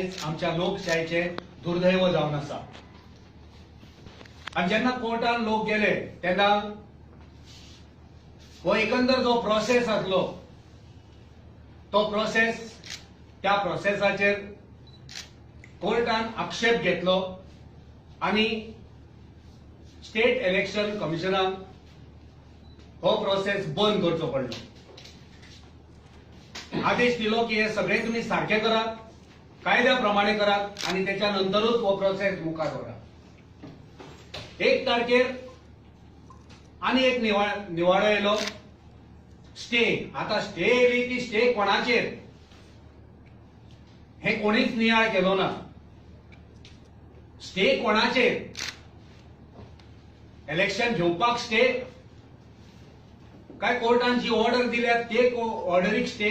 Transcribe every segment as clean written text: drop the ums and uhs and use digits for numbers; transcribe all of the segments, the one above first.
आयज आमच्या लोकशायेचें दुर्दैव जावन आसा. आनी जेन्ना कोर्टान लोक गेले तेन्ना हो एकंदर जो प्रोसेस आसलो तो प्रोसेस, त्या प्रोसेसाचेर कोर्टान आक्षेप घेतलो आनी स्टेट इलेक्शन कमिशनान हो प्रोसेस बंद करचो पडलो. आदेश दिलो की हे सगळे तुमी सारके करात, कायद्या प्रमाणे करात आनी त्याच्या नंतरूच हो प्रोसेस मुखार व्हरात. 1 तारखेर आनी एक निवाडो येयलो, स्टे. आता स्टे येयली ती स्टे कोणाचेर हे कोणीच नियाळ केलो ना. स्टे कोणाचेर? इलेक्शन घेवपाक स्टे काय कोर्टान जी ऑर्डर दिल्या ते ऑर्डरीक स्टे?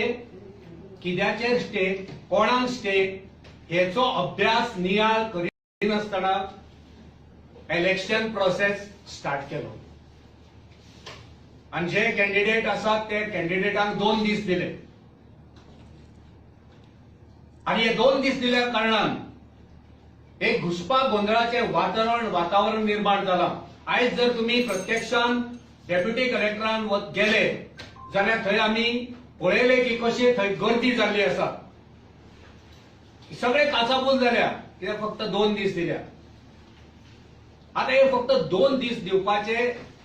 कित्याचेर स्टे, कोणाक स्टे, हेचो अभ्यास नियाळ करिनासतना इलेक्शन प्रोसेस स्टार्ट केलो. आनी जे कॅन्डिडेट आसात ते कॅन्डिडेटांक 2 दीस दिले आनी हे 2 दीस दिल्या कारणान एक घुसपा गोंदळाचें वातावरण निर्माण जालां. आयज जर तुमी प्रत्यक्षान डेप्युटी कलेक्टरान गेले जाल्यार थंय आमी पळयलें की कशी थंय गर्दी जाल्ली आसा, सगळे काचाबूल जाल्या कित्याक फक्त 2 दीस दिल्या. आतां हे फक्त 2 दीस दिवपाचे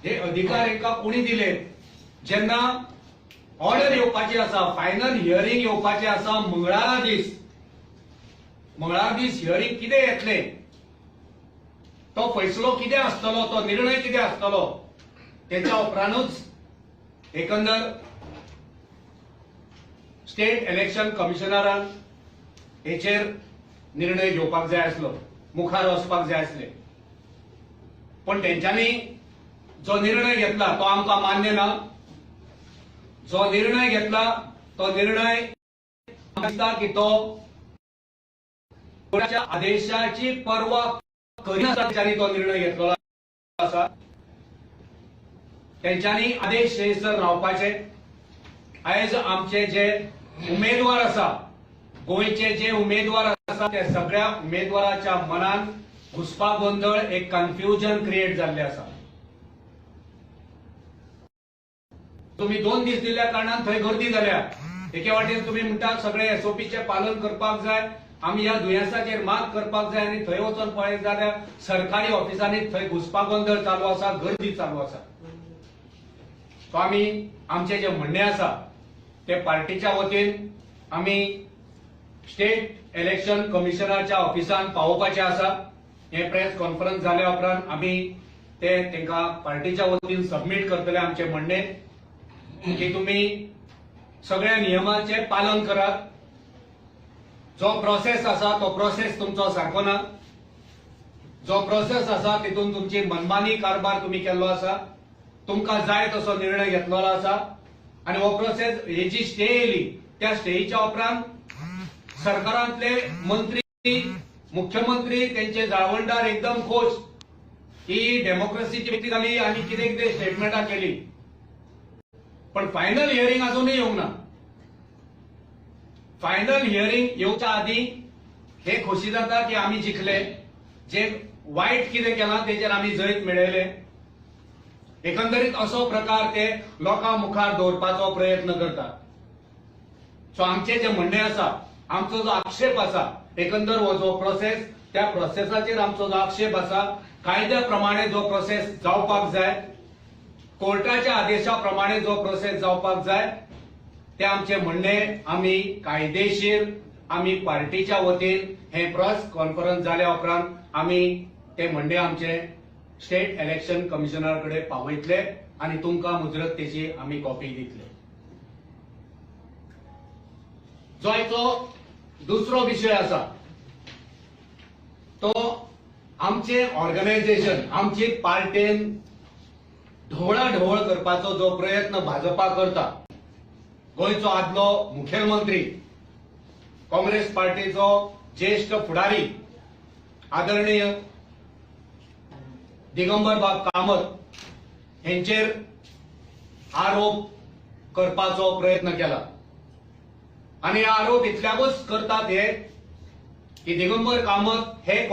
हे अधिकार एका कोणी दिले? जेन्ना ऑर्डर येवपाची आसा, फायनल हियरींग येवपाचें आसा मंगळारा दीस, मंगळार दीस हियरींग कितें येतलें, तो फैसलो कितें आसतलो, तो निर्णय कितें आसतलो, तेच्या उपरांतूच एकंदर स्टेट इलेक्शन कमिशनरान हेचेर निर्णय घेवपाक जाय आसलो, मुखार वचपाक जाय आसले. पण तेंच्यांनी जो निर्णय घेतला तो आमकां मान्य ना. जो निर्णय घेतला तो निर्णय दिसता की तो कोर्टाच्या आदेशाची पर्वा करिनासतना तो निर्णय घेतलेलो आसा. तेंच्यांनी आदेश थंयसर रावपाचे. आयज आमचे जे उमेदवार आसा, गोंयचे जे उमेदवार आसा, त्या सगळ्या उमेदवाराच्या मनान घुसपा गोंदळ, एक कन्फ्युजन क्रिएट जाल्लें आसा. तुमी 2 दीस दिल्ल्या कारणान थंय गर्दी जाल्या. एके वाटेन तुमी म्हणटात सगळे एसओपीचें पालन करपाक जाय, आमी ह्या दुयेंसाचेर मात करपाक जाय, आनी थंय वचोन पळयत जाल्यार सरकारी ऑफिसांनी थंय घुसपा गोंदळ चालू आसा, गर्दी चालू आसा. सो आमी आमचें जें म्हणणें आसा ते पार्टीच्या वतीन आमी स्टेट इलेक्शन कमिशनराच्या ऑफिसान पावोवपाचें आसा. हें प्रेस कॉन्फरन्स जाल्या उपरांत आमी ते तांकां पार्टीच्या वतीन सबमीट करतले आमचें म्हणणें की तुमी सगळ्या नियमांचें पालन करात. जो प्रोसेस आसा तो प्रोसेस तुमचो सारको ना. जो प्रोसेस आसा तितून तुमची मनमानी कारभार तुमी केल्लो आसा, तुमकां जाय तसो निर्णय घेतलेलो आसा. आनी हो प्रोसेस ही जी स्टे येयली त्या स्टेच्या उपरांत सरकारांतले मंत्री, मुख्यमंत्री, तेंचे जाळवणदार एकदम खोश की डेमोक्रेसीची व्यक्ती जाली आनी कितें कितें स्टेटमेंटां केली. पण फायनल हियरींग अजूनय येवंक ना. फायनल हियरींग येवच्या आदीं हे खोशी जाता की आमी जिखले, जे वायट कितें केलां तेचेर आमी जैत मेळयलें. एकंदरीत असो प्रकार ते लोकां मुखार दवरपाचो प्रयत्न करतात. सो आमचें जें म्हणणें आसा, आमचो जो आक्षेप आसा, एकंदर हो जो प्रोसेस, त्या प्रोसेसाचेर आमचो जो आक्षेप आसा, कायद्या प्रमाणे जो प्रोसेस जावपाक जाय, कोर्टाच्या आदेशा प्रमाणे जो प्रोसेस जावपाक जाय, ते आमचें म्हणणें आमी कायदेशीर आमी पार्टीच्या वतीन हें प्रेस कॉन्फरन्स जाल्या उपरांत आमी ते म्हणणें आमचें स्टेट इलेक्शन कमिशनर कडेन पावयतले आनी तुमकां मुजरत तेची आमी कॉपी दितले. जो आयचो दुसरो विशय आसा तो आमचें ऑर्गनायझेशन, आमची पार्टेन ढवळाढवळ करपाचो जो प्रयत्न भाजपा करता. गोंयचो आदलो मुखेलमंत्री, काँग्रेस पार्टीचो ज्येश्ठ फुडारी आदरणीय दिगंबर बाब कामत हेंचेर आरोप करपाचो प्रयत्न केला. आनी हे आरोप इतल्याकूच करतात हे की दिगंबर कामत हे.